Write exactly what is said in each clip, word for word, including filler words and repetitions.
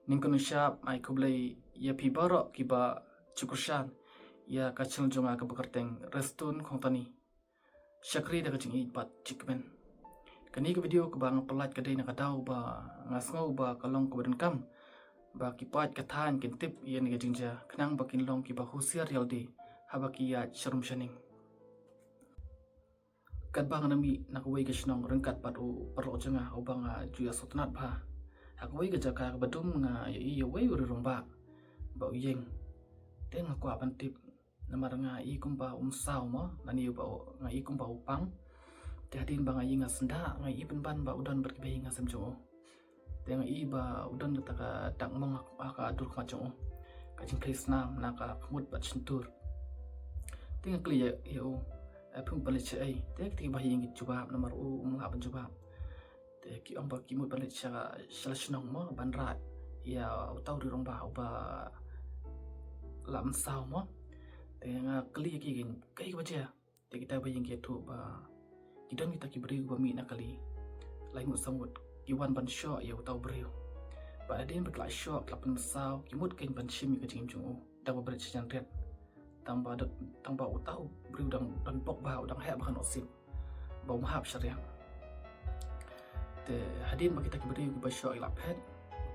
Nyngkong nyngkong ai khublei ïa phi baroh kiba ju kyrshan ïa ka channel jong nga kaba kyrteng Restun Khongtani. Shakri da ka jingïeit bad jingkmen. Kane ka video kaba nga pynlait ka dei na ka daw ba nga sngew ba ka long kaba donkam ba ki paid ka thaiñ kin tip ïa kane ka jingjia khnang ba kin long kiba husiar ïa lade haba ki ïaid sharum shaneng. Katba nga na mih na kawei ka shnong ryngkat bad u paralok jong nga uba nga ju ïa sngewtynnat bha, ha kawei ka jaka kaba dum nga ïohi ïa uwei u riewrangbah ba u ïeng. Te nga kwah ban tip namar nga i kumba um saw mo, nga i ba nga i kumba u pang. Te hadien ba nga i nga sngewthuh, nga i pynban ba u don bad kiba ïing ha sem jong u. Te nga i ba u don kata ka dak mong ha ka dur khmat jong u, ka jingkhei snam na ka khmut bad shyntur. Te nga kylli ïa u, eh, phi mut ban leit shaei? Te kita kiba ïing ki jubab namar u um lah ban jubab. Te ki ong ba ki mut ban leit sha, sha la shnong mo ban rah ïa uta u riewrangbah uba la mynsaw mo. Te nga kylli ïa ki, kaei kaba jia? Te kita ba ïing ki ïathuh ba ki don kita ki briew ba mih na kali lai ngut saw ngut, ki wan ban shoh ïa uta u briew. Bad hadien ba ki la shoh, ki la pynmynsaw, ki mut keiñ ban shim ïa ka jingim jong u da kaba bret sha janriat. Tang ba, tang ba uta u briew dang, dang bok bha, u dang heh bha ka nusip ba um hap sha riang. Te hadien ba kita ki briew kiba shoh ki la phet,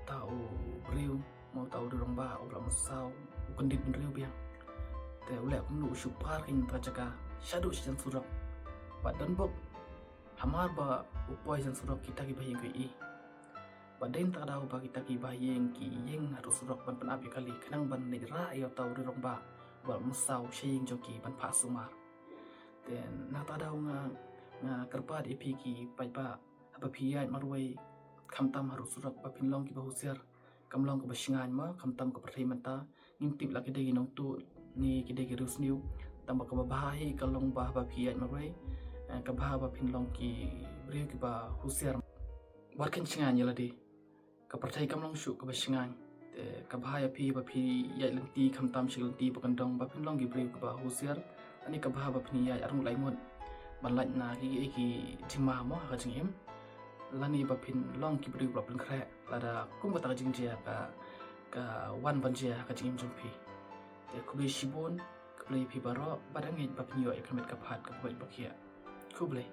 uta u briew mo, uta u riewrangbah uba la mynsaw u kyndit bynriew biang. Te u leh kumno? U shu par keiñ na kata ka jaka shaduh shajan surok. Bad don bok hamar ba u poi shajan surok kita kiba ïing ki ïohi. Bad dei na kata ka daw ba kita kiba ïing ki ïeng haduh surok ban pynap ïa kali khnang ban leit rah ïa uta u riewrangbah uba la mynsaw sha ïing jong ki ban phah sumar. Te na kata ka daw nga, nga kyrpad ïa phi ki paidbah, haba phi ïaid marwei, khamtam haduh surok, ba phin long kiba husiar. Kam long kaba shngaiñ mo, khamtam ka pyrthei mynta, ngim tip la ki dei ki nongtuh ne ki dei ki riewsniew. Tang ba kaba bha hi ka long ba haba phi ïaid marwei, eh, ka bha ba phin long ki briew kiba husiar. Wat khein shngaiñ ïa lade. Ka pyrthei kam long shuh kaba shngaiñ. Te ka bha ïa phi ba phi ïaid lynti, khamtam sha ki lynti ba kyndong, ba phin long ki briew kiba husiar. Ani ka bha ba phin ïaid arngut lai ngut ban lait na ki, ki, ki jingma mo ha ka jingim. Lane ba phin long ki briew ba pynkhreh lada kum kata ka jingjia ka, ka wan ban jia ha ka jingim jong phi. Te khublei shibun, khublei phi baroh, bad ngeit ba phin ïoh ïa ka met ka phad kaba beit ba khiah. Khublei.